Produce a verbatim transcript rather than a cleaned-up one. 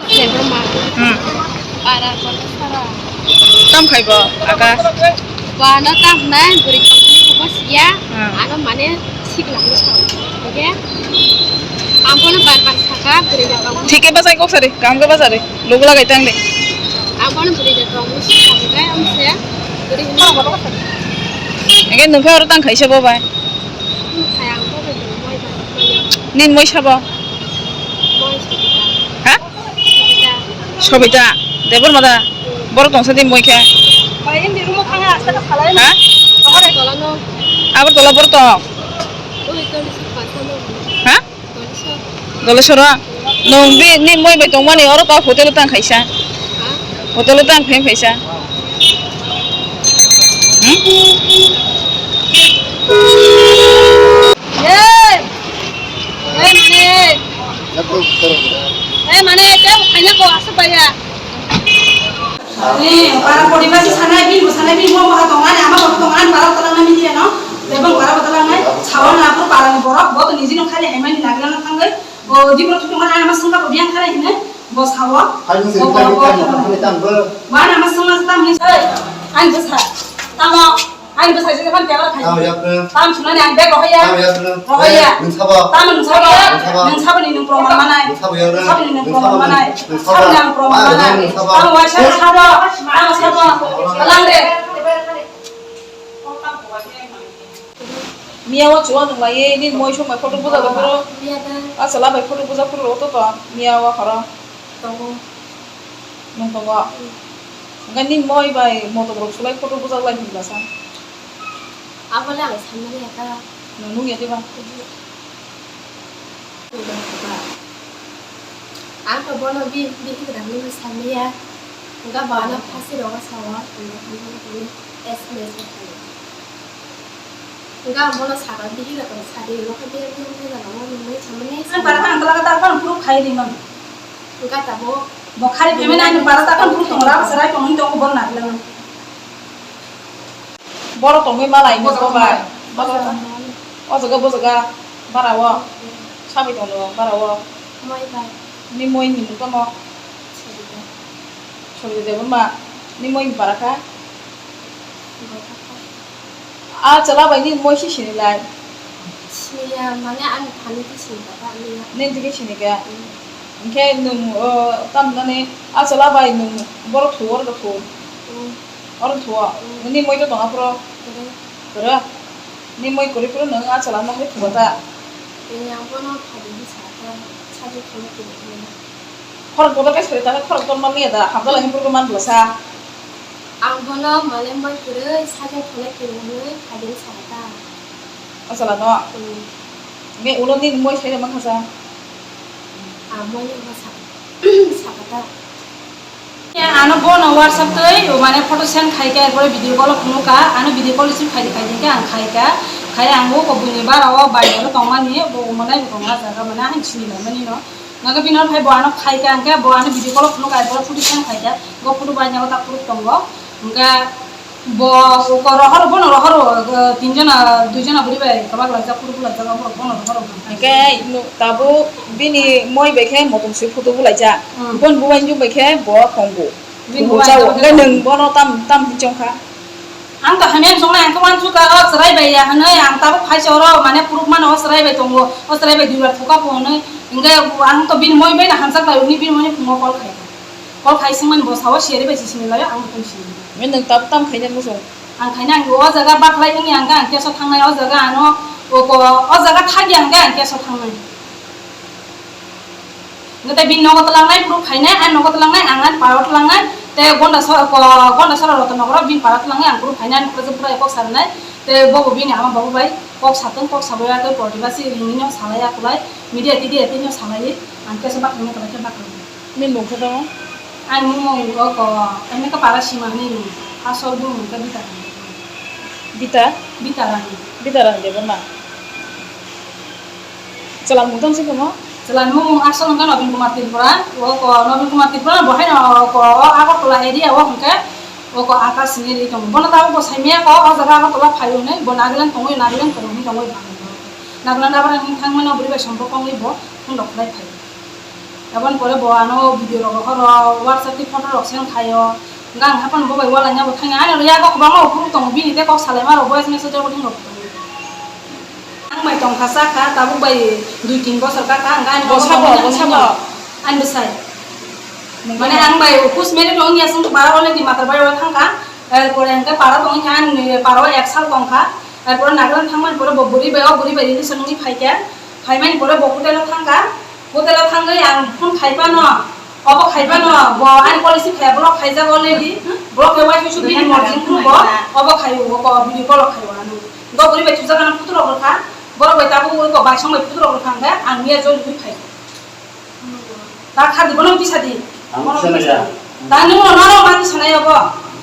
Debbarma. Hmm. Para kono sara. Tam khai bo, aka? Bano tam nai, bwrwi tongmani kobo siya. Hmm. Ano mane siklangni sao. Oke? Ang bono bar bar saka, bwrwi tongmani. Thik khe bachai kok sari, kam khe bachari. Logo lagai tang de. Ang bono bwrwi tongmani sika, oke? Ang se bwrwi hwnwi. Oke, nwng khe oro tang khaisa bo bai. Khai ang bono bwrwi moi bai. Nini moi sabo? Moi sabo. Ha? Sobita. Debbarma da? Borok tongsa di moi khe? Ha? Agartala borok tong? Ha? Dolesoro? Nwng bini moi bai tongmani oro ta hotel o tang khaisa. Hotel o tang phai khaisa. Hmm? Hey! Hey, mane. Hey, mane, tei khaina ko aswk baya. Ni para poribar si sanai, bini bo sanai, bini bo maha tongnai, ama bo tongnai, para botalang nai media no. Tei bang para botalang nai, sawa na pur para ni borok, bo to niji no khali hai mani nagla na thangwi. Bo di borok thuk tongmani ama sungka bo biang khana hine, bo sawa. Hai nung se bo, bo, bo, bo, bo. Bo na ama sungma sa tam ni sai. Ani bwsa. Tamo. Ani bwsa je ban tebra khai. Tamo yak ne. Tam sunani ang bag rohaya. Tamo yak ne. Rohaya. Nung sabo. Tamo nung sabo. Nung sabo. Nung sabo ni nung proman manai. Nung sabo yak ne. Sabo ni nung proman manai. Sabo ni ang proman manai. Tamo waisa sabo. Tamo sabo. Talang de. Miya o chuwa nwng lai, nini moi song bai photo bujak bai phuru. Miya da. Achwla bai photo bujak phuru, oto to miya o khoro. Tongo. Nwng tongo. Hmm. Hwnkhe nini moi bai motom rok sulai photo bujak lai hwnba sa. Abo le ang sanmani ya ta. Nwng nung ya diba? Ang to bono bi-, bihik rangni no sanliya. Hwnkha bo ano phasi rogo sao, hwnkha bono S M S o phano. Hwnkha ang bono sakha, bihik rok no sadi, hwnkha bihik rok no buja nango, nwng samani. Ang para thang tala ta phano phuru khai di man. Hwnkha tabuk. Bo khari payment ani para ta phano phuru tongo, rang sarai tongwi tongo, bono naglai man. Borok tongwi malai ni bobai. Borok tongwi. O jaga, bo jaga, bara o. Sabai tongno, bara o. Moi bai. Ni moi ni mung tamo? Sorry. Sorry, Debbarma. Ni moi ni bara kha? Bara kha. A chwla bai ni moi si sini lai? Siniya, mane ani thani ti sini kha, ani ya. Nini ti sini kha? Hmm. Hwnkhe nwng, o, tamnani a chwla bai nwng borok thu, oro thu. Hmm. Oro thuo. Hmm. Nini moi to tongo phuru? Kwrwi. Kwrwi? Ni moi kwrwi phuru nwng a chwla no hai thuo ta? Tei ang bono phaidi bwsa khe sajwk thangwi tongkhe. Khorang kotor khe sari ta khe khorang kotor man liya da? Hamjala himphuru khe man bwsa. Ang bono mane moi kwrwi sajwk thangwi tongkhe hwnwi phaidi bwsa ta. A chwla no? Hmm. Me ulo nini moi sai man kha sa? A moi no bwsa. Sakata. Ano bono WhatsApp twi mane photo send khai khe, erpore video call o phunuk kha, ano video call receive khai di khai di khe ang khai kha, khai ang o kobui ni bara o bai oro tongmani bo mwnai bo tongo ah jaga mane ang sini lai mani no. Naga bini phai bo ano khai kha, ang khe bo ano video call o phunuk kha, erpore photo send khai kha, bo photo bai nyago ta phunuk tongo, hwnkhe Bo, bo rohoro, bono rohoro, eh, tinjona, duijona bwrwi bai kwbak laijak, phuru phuru laijak, borok bono rohoro. Hwnkhe no tabuk bini moi bai khe motom swi photo bulaijak. Hmm. Bon bubaini bai khe bo tongo. Bini bo bubaini chao. Hwnkhe nwng bono tam, tam hinwi chong kha? Ang to hamya chongnai, ang to uansukha, o chwrai bai ya hwnwi, ang tabuk phaisa oro, mane, phuruk mano, o chwrai bai tongo, o chwrai bai duibar thuka pho hwnwi. Hwnkhe ang to bini moi bai no hamjak bai, bini moi ni phungo call khai. Call khai swngmani bo sao, siyari bai si sini laio, ang bo tong sini. Hwnkhe nwng tabuk tam khaina muchung? Ang khaina ang o jaga baklai wngya hwnkhe ang keso thangnai, o jaga ano, o ko, o jaga thagya hwnkhe ang keso thangnai. Hwnkhe tei bini nogo twlangnai, phuru khainai, ani nogo twlangnai, ang ani paro twlangnai, tei Gonda so-, ko, Gonda sora Rotonnogoro bini paro twlangnai, ang phuru khainai, ani kwrwngsa bwrwi kok sa rwnai, tei bobo bini ama babu bai kok satwng, kok sabai ya tei porti basi ringni no salai ya kwlai, media tidia tei no salai, ang keso baklai wngya kwlai khe baklai. Nini mung khe tamo? Ani mung o ko, emne ka para sima ni mung. Asol mung ka Bita Rani. Bita? Bita Rani. Bita Rani Debbarma. Chwla mung tamo se tamo? Chwla mung asol ka Nobin Kumar Tripura. O ko Nobin Kumar Tripura bo hai no ko o Agartala area o hwnkhe o ko Akash ni ri tong. Bono ta bo sai maya ko o jaga Agartala phai o nei bo Nagaland tongwi Nagaland tongwi tongwi ba. Nagaland abra ni thang mano bwrwi bai sompok ongwi bo phone rok lai phai. Aboni pore bo ano video rok rohoro, WhatsApp tei photo rok send khaio. Hwnkhe ang haphano bo bai ualai nabo thangya. Ani yago kwbangma uphuru tongo, bini tei kok salaima rok voice message rok thang rok tongo. Ang bai tongkha chakha, tabuk bai dui tin bosor kakha, hwnkhe ani Bo sabo, bo sabo. Ani bwsai. Mane ang bai office married wngya, chwng bara already matar bai o thangkha. Erpore hwnkhe para tongwi kha, ani para o ek sal tongkha. Erpore Nagaland thangmani pore bo bwrwi bai, o bwrwi bai relation wngwi phaikha. Phaimani pore bo hotel o thangkha. Hotel o thangwi ang phone khai phano, obo khai phano, bo ani policy khaya, block khaijak already. Block khe uaisukhe bini morjing phuru bo, obo khaio, bo ko video call o khaio ano. Bo bwrwi bai thujak ano photo rok rwkha, borok bai tabuk oi ko baisong bai photo rok rwkha hwnkhe ang miya joli wi phai. Ta kha di, bono bisa di. Ang bisa nai ya. Ta nung no, no, no, ma bisa nai obo.